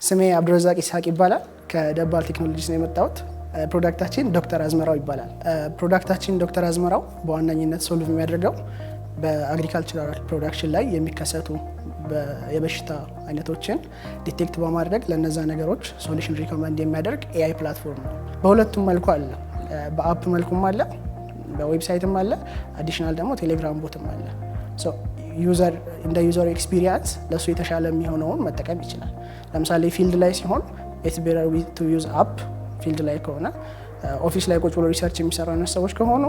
ስሜ አብዱረዛቅ ይስሐቅ ይባላል። ከደባል ቴክኖሎጂስ ነው የመጣሁት። Product ኣችን ዶክተር አዝመራው ይባላል። Product ኣችን ዶክተር አዝመራው በዋነኝነት solve የሚያደርገው በ agricultural production ላይ የሚከሰቱ የበሽታ አይነቶችን detect በማድረግ ለነዛ ነገሮች solution recommend የሚያደርግ AI platform ነው። በሁለቱም መልኩ አለ። በ app መልኩም አለ፣ በ website ም አለ። Additional ደግሞ ቴሌግራም bot ም አለ። User እንደ user experience ለእሱ የተሻለ የሚሆነውን መጠቀም ይችላል። ለምሳሌ field ላይ ሲሆን it's better to use app field ላይ ከሆነ፣ office ላይ ቁጭ ብሎ research የሚሰሩ አይነት ሰዎች ከሆኑ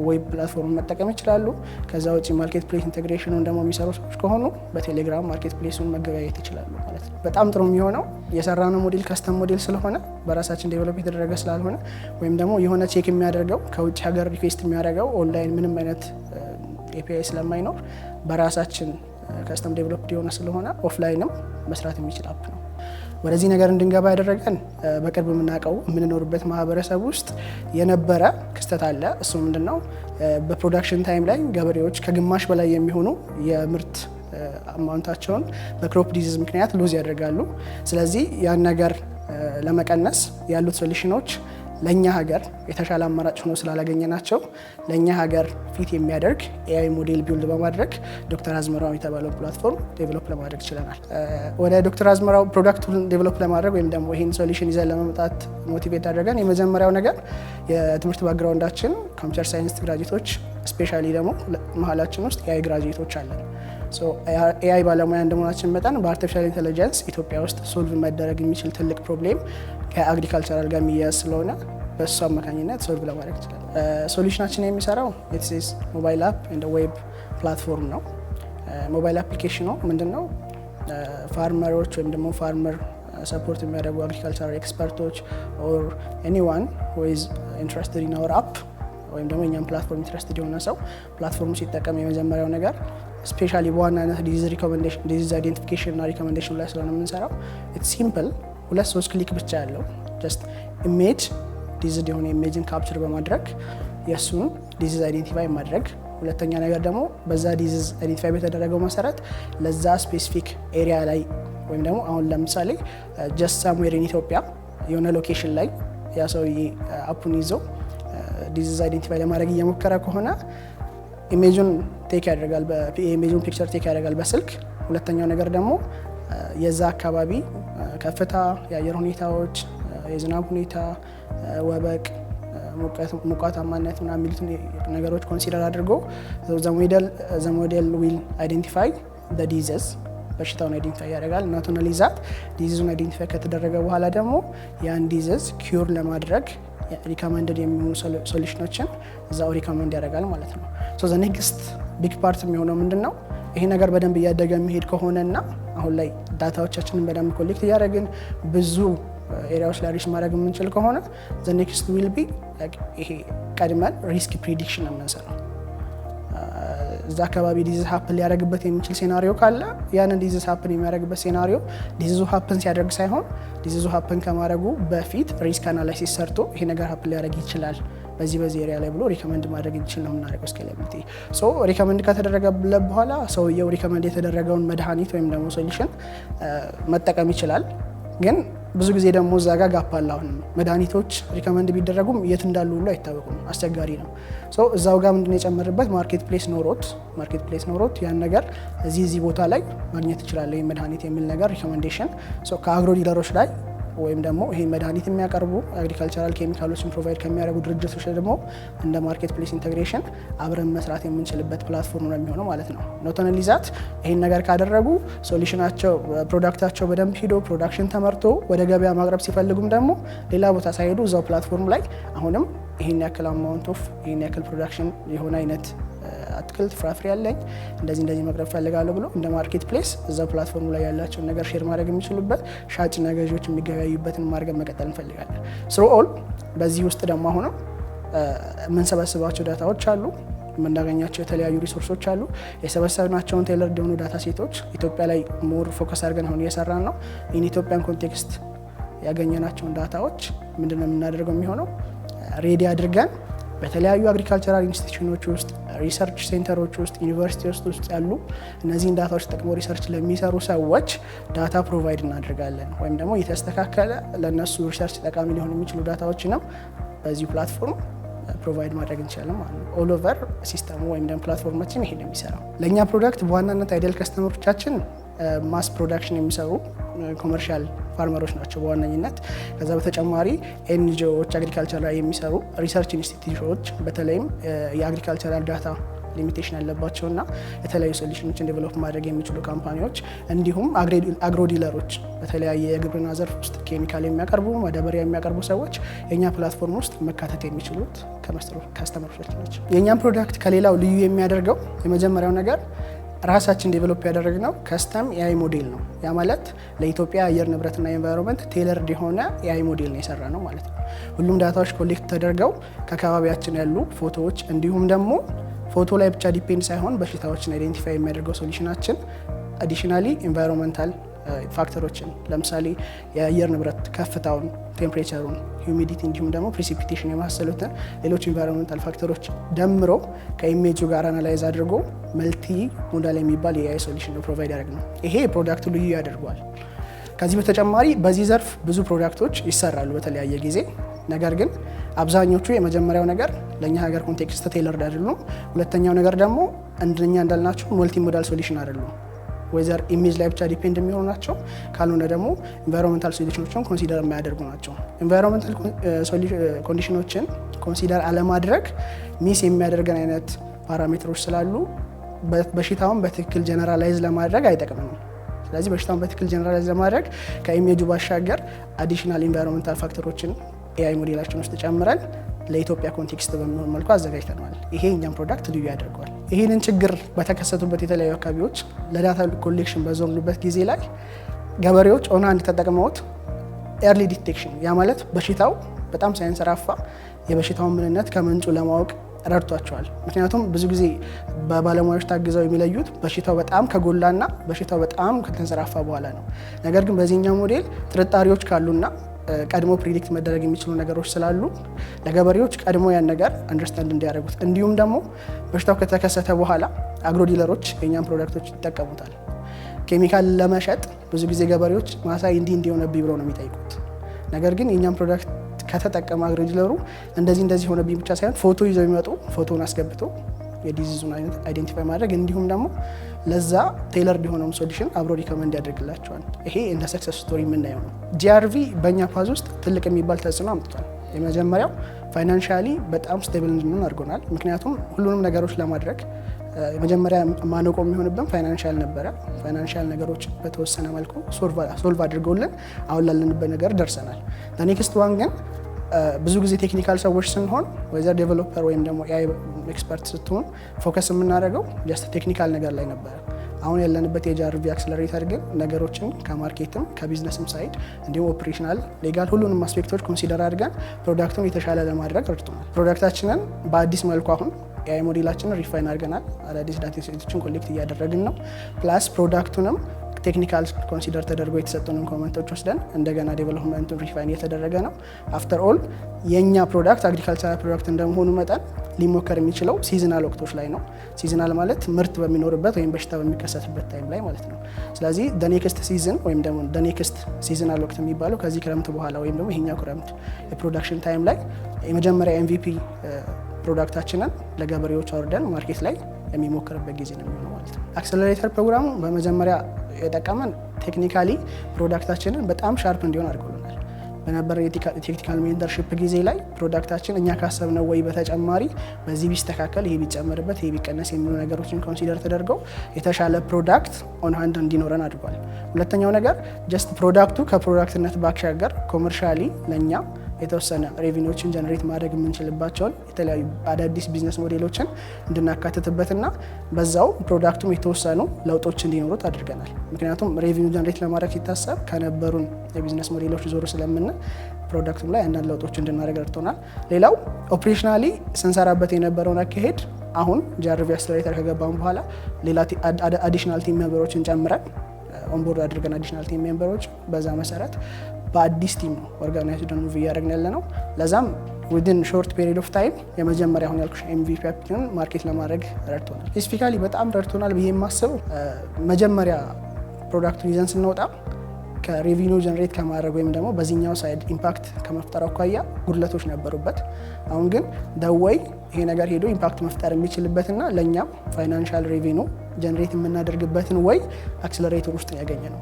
web platform መጠቀም ይችላሉ። ከዛ ውጭ marketplace integration ኑን ደግሞ የሚሰሩ ሰዎች ከሆኑ በቴሌግራም marketplace ኡን መገበያየት ይችላሉ ማለት ነው። በጣም ጥሩ የሚሆነው የሰራነው model custom model ስለሆነ፣ በራሳችን develop የተደረገ ስላልሆነ ወይም ደግሞ የሆነ check የሚያደርገው ከውጭ ሀገር request የሚያደርገው ኦንላይን ምንም አይነት API ስለማይኖር በራሳችን custom develop የሆነ ስለሆነ offline ም መስራት የሚችል app ነው። ወደዚህ ነገር እንድንገባ ያደረገን በቅርብ የምናውቀው የምንኖርበት ማህበረሰብ ውስጥ የነበረ ክስተት አለ። እሱ ምንድን ነው? በ production time ላይ ገበሬዎች ከግማሽ በላይ የሚሆኑ የምርት amount ኣቸውን በ crop disease ምክንያት lose ያደርጋሉ። ስለዚህ ያን ነገር ለመቀነስ ያሉት solution ኖች ለእኛ ሀገር የተሻለ አማራጭ ሆኖ ስላላገኘናቸው ለእኛ ሀገር fit የሚያደርግ AI model build በማድረግ ዶክተር አዝመራው የተባለው platform develop ለማድረግ ችለናል። ወደ ዶክተር አዝመራው product ኡን develop ለማድረግ ወይም ደግሞ ይህን solution ይዘን ለመምጣት motivate ያደረገን የመጀመሪያው ነገር የትምህርት background ኣችን computer science graduate ኦች፣ especially ደግሞ መሀላችን ውስጥ AI graduate ኦች አለን። AI ባለሙያ እንደመሆናችን መጠን በ artificial intelligence ኢትዮጵያ ውስጥ solve መደረግ የሚችል ትልቅ problem ከ agricultural ጋር የሚያያዝ ስለሆነ በእሱ አማካኝነት solve ለማድረግ ይችላል። Solution ኣችን የሚሰራው it's mobile app and web platform ነው። Mobile application ኑ ምንድን ነው? Farmer ኦች ወይም ደግሞ farmer support የሚያደርጉ agricultural expert ኦች or anyone who is interested in our app ወይም ደግሞ የኛም platform interested የሆነ ሰው platform ኡ ሲጠቀም የመጀመሪያው ነገር especially በዋናነት disease recommendation፣ disease identification እና recommendation ላይ ስለሆነ የምንሰራው it's simple፣ ሁለት ሶስት click ብቻ ያለው just image disease የሆነ image ን capture በማድረግ የእሱን disease identify ማድረግ። ሁለተኛ ነገር ደግሞ በዛ disease identify በተደረገው መሰረት ለዛ specific area ላይ ወይም ደግሞ አሁን ለምሳሌ just somewhere in ኢትዮጵያ የሆነ location ላይ ያ ሰውዬ app ኡን ይዞ disease identify ለማድረግ እየሞከረ ከሆነ image ኡን take ያደርጋል፣ image ኡን picture take ያደርጋል በስልክ። ሁለተኛው ነገር ደግሞ የዛ አካባቢ ከፍታ፣ የአየር ሁኔታዎች፣ የዝናብ ሁኔታ፣ ወበቅ፣ ሙቀታማነት ምናምን የሚሉትን ነገሮች consider አድርጎ the model will identify disease፣ በሽታውን identify ያደርጋል። Not only that፣ disease ኡን identify ከተደረገ በኋላ ደግሞ ያን disease cure ለማድረግ recommended የሚሆኑ solution ኖችን እዛው recommend ያደርጋል ማለት ነው። So the next big part የሚሆነው ምንድን ነው? ይሄ ነገር በደንብ እያደገ የሚሄድ ከሆነና አሁን ላይ data ዎቻችንን በደንብ collect እያደረግን ብዙ area ዎች ላይ reach ማድረግ የምንችል ከሆነ the next will be ይሄ ቀድመን risk prediction ነው የምንሰራው። እዛ አካባቢ disease happen ሊያደርግበት የሚችል scenario ካለ ያንን disease happen የሚያደርግበት scenario disease ኡ happen ሲያደርግ ሳይሆን disease ኡ happen ከማድረጉ በፊት risk analysis ሰርቶ ይሄ ነገር happen ሊያደርግ ይችላል በዚህ በዚህ area ላይ ብሎ recommend ማድረግ እንችል ነው የምናደርገው። Scalability፣ so recommend ከተደረገለት በኋላ ሰውየው recommend የተደረገውን መድኃኒት ወይም ደግሞ solution መጠቀም ይችላል። ግን ብዙ ጊዜ ደግሞ እዛ ጋር gap አለ። አሁንም መድኃኒቶች recommend ቢደረጉም የት እንዳሉ ሁሉ አይታወቁም፣ አስቸጋሪ ነው። So እዛው ጋር ምንድን ነው የጨመርበት marketplace ኖሮት ያን ነገር እዚህ እዚህ ቦታ ላይ ማግኘት እችላለሁ ይህ መድኃኒት የሚል ነገር recommendation ከ agro dealer ኦች ላይ ወይም ደግሞ ይሄ መድኃኒት የሚያቀርቡ agricultural ኬሚካሎችን provide ከሚያደርጉ ድርጅቶች ላይ ደግሞ እንደ marketplace integration አብረን መስራት የምንችልበት platform ነው የሚሆነው ማለት ነው። Not only that፣ ይሄን ነገር ካደረጉ solution ኣቸው product ኣቸው በደንብ ሂዶ production ተመርቶ ወደ ገበያ ማቅረብ ሲፈልጉም ደግሞ ሌላ ቦታ ሳይሄዱ እዛው platform ላይ አሁንም ይሄን ያክል amount of ይሄን ያክል production የሆነ አይነት አትክልት ፍራፍሬ ያለኝ እንደዚህ እንደዚህ መቅረብ ፈልጋለሁ ብሎ እንደ marketplace እዛው platform ኡ ላይ ያላቸውን ነገር share ማድረግ የሚችሉበት፣ ሻጭና ገዢዎች የሚገበያዩበትን ማድረግ መቀጠል እንፈልጋለን። So all በዚህ ውስጥ ደግሞ አሁንም የምንሰበስባቸው data ዎች አሉ፣ የምናገኛቸው የተለያዩ resource ኦች አሉ። የሰበሰብናቸውን tailored የሆኑ data set ኦች ኢትዮጵያ ላይ more focus አድርገን አሁን እየሰራን ነው። In Ethiopian context ያገኘናቸውን data ዎች ምንድነው የምናደርገው የሚሆነው ready አድርገን በተለያዩ agricultural institution ኖች ውስጥ Research center ኦች ውስጥ፣ ዩኒቨርሲቲ ውስጥ ያሉ እነዚህን data ዎች ተጠቅመው research ለሚሰሩ ሰዎች data provide እናደርጋለን። ወይም ደግሞ የተስተካከለ ለእነሱ research ጠቃሚ ሊሆኑ የሚችሉ data ዎችንም በዚሁ platform provide ማድረግ እንችላለን ማለት ነው። All over system ኡ ወይም ደግሞ platform ኣችን ይሄ ነው የሚሰራው። ለእኛ product በዋናነት ideal customer ኦቻችን mass production የሚሰሩ commercial farmer ኦች ናቸው በዋነኝነት። ከዛ በተጨማሪ NGO ዎች፣ agriculture ላይ የሚሰሩ research institution ኦች፣ በተለይም የ agricultural data limitation ያለባቸውና የተለያዩ solution ኦችን develop ማድረግ የሚችሉ company ዎች፣ እንዲሁም agro dealer ኦች፣ በተለያየ የግብርና ዘርፍ ውስጥ ኬሚካል የሚያቀርቡ፣ ማዳበሪያ የሚያቀርቡ ሰዎች የእኛ platform ውስጥ መካተት የሚችሉት customer ኦች ናቸው። የእኛም product ከሌላው ልዩ የሚያደርገው የመጀመሪያው ነገር ራሳችን develop ያደረግነው custom AI model ነው። ያ ማለት ለኢትዮጵያ አየር ንብረትና environment tailored የሆነ AI model ነው የሰራነው ማለት ነው። ሁሉም data ዎች collect ተደርገው ከአካባቢያችን ያሉ ፎቶዎች፣ እንዲሁም ደግሞ ፎቶ ላይ ብቻ depend ሳይሆን በሽታዎችን identify የሚያደርገው solution ኣችን additionally environmental factor ኦችን፣ ለምሳሌ የአየር ንብረት ከፍታውን፣ temperature ኡን፣ humidity እንዲሁም ደግሞ precipitation የመሳሰሉትን ሌሎች environmental factor ኦች ደምሮ ከ image ኡ ጋር analyze አድርጎ multi modal የሚባል የ AI solution ነው provide ያደረግነው። ይሄ product ኡ ልዩ ያደርገዋል። ከዚህ በተጨማሪ በዚህ ዘርፍ ብዙ product ኦች ይሰራሉ በተለያየ ጊዜ። ነገር ግን አብዛኞቹ የመጀመሪያው ነገር ለእኛ ሀገር context tailored አይደሉም። ሁለተኛው ነገር ደግሞ እንደኛ እንዳልናቸው multi modal solution አይደሉም። Whether image ላይ ብቻ depend የሚሆኑ ናቸው፣ ካልሆነ ደግሞ environmental solution ኦችን consider የማያደርጉ ናቸው። Environmental condition ኦችን consider አለማድረግ miss የሚያደርገን አይነት parameter ኦች ስላሉ በሽታውን በትክክል generalize ለማድረግ አይጠቅምም። ስለዚህ በሽታውን በትክክል generalize ለማድረግ ከ image ኡ ባሻገር additional environmental factor ኦችን AI model ኣችን ውስጥ ጨምረን ለኢትዮጵያ context በሚሆን መልኩ አዘጋጅተነዋል። ይሄ እኛም product ልዩ ያደርገዋል። ይህንን ችግር በተከሰቱበት የተለያዩ አካባቢዎች ለ data collection በዞርንበት ጊዜ ላይ ገበሬዎች on hand ተጠቅመውት early detection፣ ያ ማለት በሽታው በጣም ሳይንሰራፋ የበሽታውን ምንነት ከምንጩ ለማወቅ ረድቷቸዋል። ምክንያቱም ብዙ ጊዜ በባለሙያዎች ታግዘው የሚለዩት በሽታው በጣም ከጎላና በሽታው በጣም ከተንሰራፋ በኋላ ነው። ነገር ግን በዚህኛው ሞዴል ጥርጣሬዎች ካሉና ቀድሞ predict መደረግ የሚችሉ ነገሮች ስላሉ ለገበሬዎች ቀድሞ ያን ነገር understand እንዲያደርጉት፣ እንዲሁም ደግሞ በሽታው ከተከሰተ በኋላ agro dealer ኦች የእኛን product ኦች ይጠቀሙታል። ኬሚካል ለመሸጥ ብዙ ጊዜ ገበሬዎች ማሳዬ እንዲህ እንዲህ ሆነብኝ ብለው ነው የሚጠይቁት። ነገር ግን የእኛን product ከተጠቀመ agro dealer ኡ እንደዚህ እንደዚህ ሆነብኝ ብቻ ሳይሆን ፎቶ ይዘው የሚመጡ ፎቶን አስገብቶ የ disease ኡን አይነት identify ማድረግ እንዲሁም ደግሞ ለዛ tailored የሆነውን solution አብሮ recommend ያደርግላቸዋል። ይሄ እንደ success story የምናየው ነው። GRV በእኛ path ውስጥ ትልቅ የሚባል ተጽዕኖ አምጥቷል። የመጀመሪያው financially በጣም stable እንድንሆን አድርጎናል። ምክንያቱም ሁሉንም ነገሮች ለማድረግ የመጀመሪያ ማነቆ የሚሆንብን financial ነበረ። Financial ነገሮች በተወሰነ መልኩ solve አድርገውልን አሁን ላለንበት ነገር ደርሰናል። Next one ግን ብዙ ጊዜ technical ሰዎች ስንሆን፣ whether developer ወይም ደግሞ AI expert ስትሆን፣ focus የምናደርገው just technical ነገር ላይ ነበረ። አሁን ያለንበት የ GRV accelerator ግን ነገሮችን ከ market ም ከ business ም side እንዲሁም operational፣ legal ሁሉንም aspect ኦች consider አድርገን product ኡን የተሻለ ለማድረግ ረድቶናል። Product ኣችንን በአዲስ መልኩ አሁን AI model ኣችንን refine አድርገናል። አዳዲስ data set ኦችን collect እያደረግን ነው። Plus product ኡንም technical consider ተደርጎ የተሰጡንን comment ኦች ወስደን እንደገና development ኡን refine እየተደረገ ነው። After all የእኛ product agricultural product እንደመሆኑ መጠን ሊሞከር የሚችለው seasonal ወቅቶች ላይ ነው። Seasonal ማለት ምርት በሚኖርበት ወይም በሽታ በሚከሰትበት time ላይ ማለት ነው። ስለዚህ next season ወይም ደግሞ next seasonal ወቅት የሚባለው ከዚህ ክረምት በኋላ ወይም ደግሞ ይሄኛው ክረምት የ production time ላይ የመጀመሪያ MVP product ኣችንን ለገበሬዎች አውርደን market ላይ የሚሞክርበት ጊዜ ነው የሚሆነው ማለት ነው። Accelerator ፕሮግራሙ በመጀመሪያ የጠቀመን technically product ኣችንን በጣም sharp እንዲሆን አድርጎልናል። በነበረ የ technical mentorship ጊዜ ላይ product ኣችን እኛ ካሰብነው ወይ በተጨማሪ በዚህ ቢስተካከል፣ ይሄ ቢጨመርበት፣ ይሄ ቢቀነስ የሚሉ ነገሮችን consider ተደርገው የተሻለ product on hand እንዲኖረን አድርጓል። ሁለተኛው ነገር just product ኡ ከ product ነት ባሻገር commercially ለእኛ የተወሰነ revenue ዎችን generate ማድረግ የምንችልባቸውን የተለያዩ አዳዲስ business model ኦችን እንድናካትትበትና በዛው product ኡም የተወሰኑ ለውጦች እንዲኖሩት አድርገናል። ምክንያቱም revenue generate ለማድረግ ሲታሰብ ከነበሩን የ business model ኦች ዞር ስለምንል product ኡም ላይ አንዳንድ ለውጦች እንድናደርግ ረድቶናል። ሌላው operationally ስንሰራበት የነበረውን አካሄድ አሁን GRV accelerator ከገባን በኋላ ሌላ additional team member ኦችን ጨምረን onboard አድርገን additional team member ኦች በዛ መሰረት በአዲስ team ነው organized move እያደረግን ያለ ነው። ለዛም Within short period of time የመጀመሪያ አሁን ያልኩሽ MVP ን market ለማድረግ ረድቶናል። Specifically በጣም ረድቶናል ብዬ የማስበው መጀመሪያ product ኡን ይዘን ስንወጣ ከ revenue generate ከማድረግ ወይም ደግሞ በዚህኛው side impact ከመፍጠር አኳያ ጉድለቶች ነበሩበት። አሁን ግን the way ይሄ ነገር ሄዶ impact መፍጠር የሚችልበትና ለእኛም financial revenue generate የምናደርግበትን way accelerator ውስጥ ያገኘነው።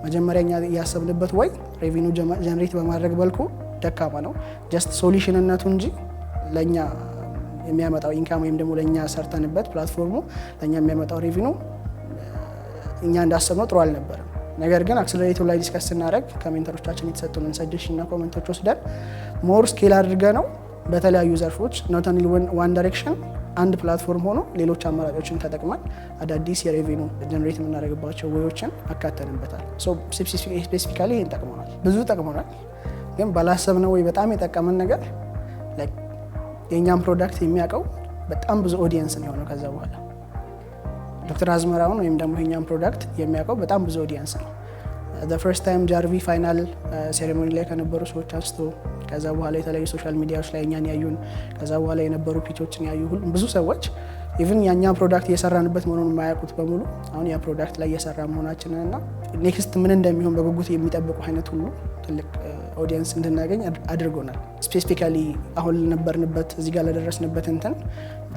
መጀመሪያ እኛ ያሰብንበት way revenue generate በማድረግ በልኩ ደካማ ነው። Just solution ነቱ እንጂ ለእኛ የሚያመጣው income ወይም ደግሞ ለእኛ ሰርተንበት platform ኡ ለእኛ የሚያመጣው revenue እኛ እንዳሰብነው ጥሩ አልነበረም። ነገር ግን accelerator ላይ discuss ስናደርግ ከ mentor ኦቻችን የተሰጡንን suggestion እና comment ኦች ወስደን more scale አድርገነው በተለያዩ ዘርፎች not only one direction አንድ platform ሆኖ ሌሎች አማራጮችን ተጠቅመን አዳዲስ የ revenue generate የምናደርግባቸው way ኦችን አካተንበታል። Specifically ይህን ጠቅሞናል፣ ብዙ ጠቅሞናል። ግን ባላሰብነው ወይ በጣም የጠቀመን ነገር የእኛም product የሚያውቀው በጣም ብዙ audience ነው የሆነው። ከዛ በኋላ ዶክተር አዝመራውን ወይም ደግሞ የኛም product የሚያውቀው በጣም ብዙ audience ነው። First time ጃርቪ final ceremony ላይ ከነበሩ ሰዎች አንስቶ፣ ከዛ በኋላ የተለያዩ social media ዎች ላይ እኛን ያዩን፣ ከዛ በኋላ የነበሩ pitch ኦችን ያዩ ሁሉ ብዙ ሰዎች፣ even ያኛ product እየሰራንበት መሆኑን የማያውቁት በሙሉ አሁን ያ product ላይ እየሰራ መሆናችንን እና next ምን እንደሚሆን በጉጉት የሚጠብቁ አይነት ሁሉ ትልቅ audience እንድናገኝ አድርጎናል። Specifically አሁን ለነበርንበት እዚህ ጋር ለደረስንበት እንትን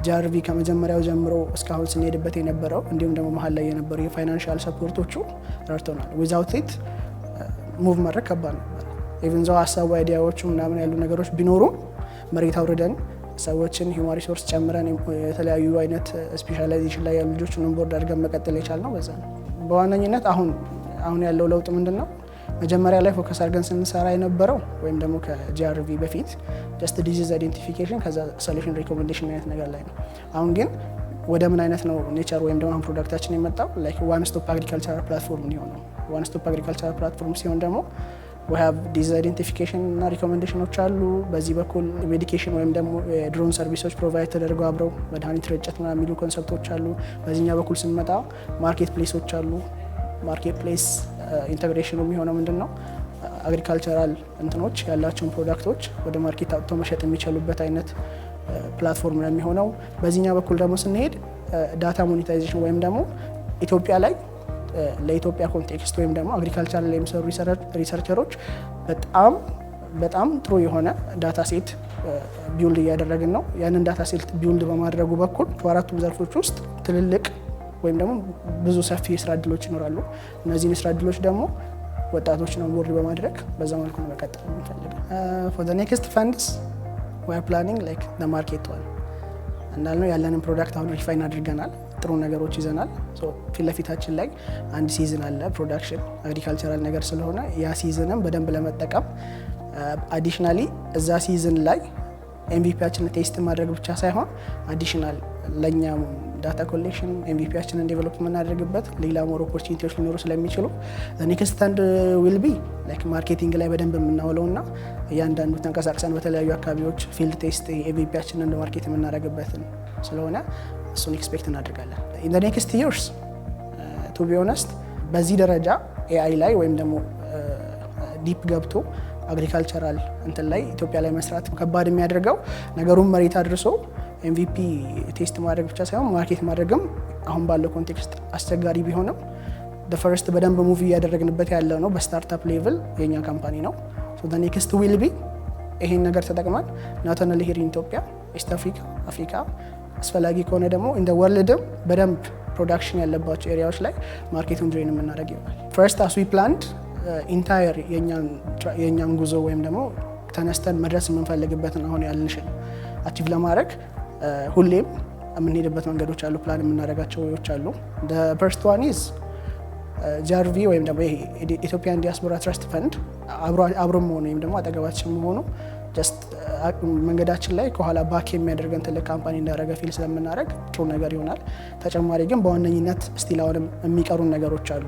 ጃርቪ ከመጀመሪያው ጀምሮ እስካሁን ስንሄድበት የነበረው እንዲሁም ደግሞ መሀል ላይ የነበሩ የ financial support ኦቹ ረድቶናል። Without it move ማድረግ ከባድ ነበር። Even though ሀሳቡ idea ዎቹ ምናምን ያሉ ነገሮች ቢኖሩም መሬት አውርደን ሰዎችን human resource ጨምረን የተለያዩ አይነት specialization ላይ ያሉ ልጆችን onboard አድርገን መቀጠል የቻልነው በዛ ነው። በዋነኝነት አሁን አሁን ያለው ለውጥ ምንድን ነው? መጀመሪያ ላይ focus አድርገን ስንሰራ የነበረው ወይም ደግሞ ከጂአርቪ በፊት just disease identification ከዛ solution recommendation አይነት ነገር ላይ ነው። አሁን ግን ወደ ምን አይነት ነው nature ወይም ደግሞ አሁን product ኣችን የመጣው like one stop agricultural platform የሆነው። One stop agricultural platform ሲሆን ደግሞ we have disease identification እና recommendation ኦች አሉ። በዚህ በኩል medication ወይም ደግሞ የ drone service ኦች provide ተደርገው አብረው መድኃኒት ርጭት ምናምን የሚሉ concept ኦች አሉ። በዚህኛው በኩል ስንመጣ market place ኦች አሉ። Market place integration ኑ የሚሆነው ምንድን ነው? Agricultural እንትኖች ያላቸውን product ኦች ወደ market አውጥተው መሸጥ የሚችሉበት አይነት platform ነው የሚሆነው። በዚህኛው በኩል ደግሞ ስንሄድ data monetization ወይም ደግሞ ኢትዮጵያ ላይ ለኢትዮጵያ context ወይም ደግሞ agriculture ላይ የሚሰሩ researcher ኦች በጣም በጣም ጥሩ የሆነ data set build እያደረግን ነው። ያንን data set build በማድረጉ በኩል በአራቱም ዘርፎች ውስጥ ትልልቅ ወይም ደግሞ ብዙ ሰፊ የስራ እድሎች ይኖራሉ። እነዚህን የስራ እድሎች ደግሞ ወጣቶችን onboard በማድረግ በዛ መልኩ ነው መቀጠል የምንፈልገው። For next funds we are planning like market one እንዳልነው ያለንን product አሁን refine አድርገናል። ጥሩ ነገሮች ይዘናል። ፊት ለፊታችን ላይ አንድ season አለ፣ production agricultural ነገር ስለሆነ ያ season ም በደንብ ለመጠቀም፣ additionally እዛ season ላይ MVP ያችንን test ማድረግ ብቻ ሳይሆን additional ለእኛ data collection MVP ያችንን develop የምናደርግበት ሌላ more opportunity ዎች ሊኖሩ ስለሚችሉ next fund will be like marketing ላይ በደንብ የምናውለው እና እያንዳንዱ ተንቀሳቅሰን በተለያዩ አካባቢዎች field test MVP ያችንን market የምናደርግበትን ስለሆነ እሱን expect እናደርጋለን። In next years, to be honest, በዚህ ደረጃ AI ላይ ወይም ደግሞ deep ገብቶ agricultural እንትን ላይ ኢትዮጵያ ላይ መስራት ከባድ የሚያደርገው ነገሩን መሬት አድርሶ MVP test ማድረግ ብቻ ሳይሆን market ማድረግም አሁን ባለው context አስቸጋሪ ቢሆንም first በደንብ move እያደረግንበት ያለ ነው። በ startup level የኛ company ነው። Next will be ይሄን ነገር ተጠቅመን not only here in ኢትዮጵያ፣ East Africa፣ አፍሪካ፣ አስፈላጊ ከሆነ ደግሞ in world ም በደንብ production ያለባቸው area ዎች ላይ market ኡን join የምናደርግ ይሆናል። First, as we planned, entire የእኛን ጉዞ ወይም ደግሞ ተነስተን መድረስ የምንፈልግበትን አሁን ያልንሽን achieve ለማድረግ ሁሌም የምንሄድበት መንገዶች አሉ፣ ፕላን የምናደርጋቸው way ኦች አሉ። First one is ጃርቪ ወይም ደግሞ Ethiopian Diaspora Trust Fund አብሮ መሆኑ ወይም ደግሞ አጠገባችን መሆኑ just መንገዳችን ላይ ከኋላ back የሚያደርገን ትልቅ company እንዳደረገ feel ስለምናደርግ ጥሩ ነገር ይሆናል። ተጨማሪ ግን በዋነኝነት still አሁንም የሚቀሩን ነገሮች አሉ።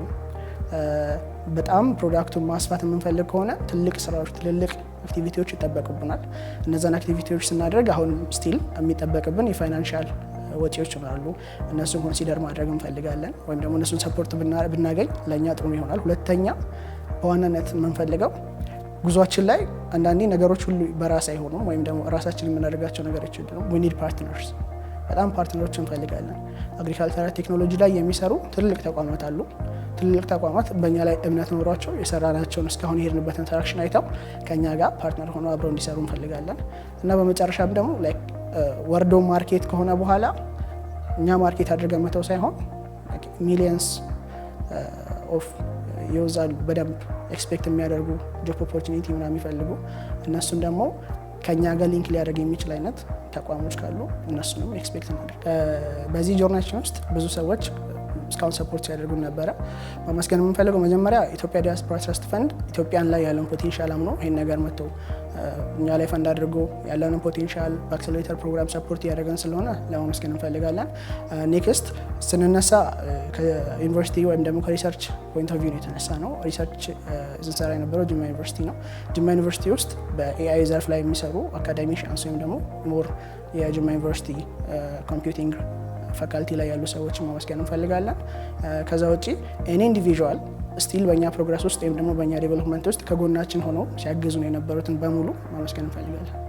በጣም product ኡን ማስፋት የምንፈልግ ከሆነ ትልቅ ስራዎች፣ ትልልቅ activity ዎች ይጠበቅብናል። እነዛን activity ዎች ስናደርግ አሁን still የሚጠበቅብን የ financial ወጪዎች ይኖራሉ። እነሱን consider ማድረግ እንፈልጋለን ወይም ደግሞ እነሱን support ብናገኝ ለእኛ ጥሩ ይሆናል። ሁለተኛ በዋናነት የምንፈልገው ጉዟችን ላይ አንዳንዴ ነገሮች ሁሉ በራስ አይሆኑም፣ ወይም ደግሞ ራሳችን የምናደርጋቸው ነገሮች we need partners፣ በጣም partner ኦች እንፈልጋለን። Agricultural technology ላይ የሚሰሩ ትልልቅ ተቋማት አሉ። ትልልቅ ተቋማት በእኛ ላይ እምነት ኖሯቸው የሰራናቸውን እስካሁን የሄድንበትን traction አይተው ከእኛ ጋር partner ሆነው አብረው እንዲሰሩ እንፈልጋለን። እና በመጨረሻም ደግሞ ወርዶ market ከሆነ በኋላ እኛ market አድርገን መተው ሳይሆን millions of ይወዛሉ በደንብ expect የሚያደርጉ job opportunity ምናምን የሚፈልጉ፣ እነሱን ደግሞ ከእኛ ጋር link ሊያደርግ የሚችል አይነት ተቋሞች ካሉ እነሱንም expect እናደርግ። በዚህ journey ያችን ውስጥ ብዙ ሰዎች እስካሁን support ሲያደርጉን ነበረ። ማመስገን የምንፈልገው መጀመሪያ ኢትዮጵያ Diaspora Trust Fund ኢትዮጵያን ላይ ያለውን potential አምኖ ይህን ነገር መጥቶ እኛ ላይ ፈንድ አድርጎ ያለንን potential በ accelerator program support እያደረገን ስለሆነ ለማመስገን እንፈልጋለን። Next ስንነሳ ከዩኒቨርሲቲ ወይም ደግሞ ከ research point of view ነው የተነሳነው። Research ስንሰራ የነበረው ጅማ ዩኒቨርሲቲ ነው። ጅማ ዩኒቨርሲቲ ውስጥ በ AI ዘርፍ ላይ የሚሰሩ academicians ወይም ደግሞ more የጅማ ዩኒቨርሲቲ computing faculty ላይ ያሉ ሰዎችን ማመስገን እንፈልጋለን። ከዛ ውጪ any individual still በእኛ progress ውስጥ ወይም ደግሞ በእኛ development ውስጥ ከጎናችን ሆነው ሲያግዙን የነበሩትን በሙሉ ማመስገን እንፈልጋለን።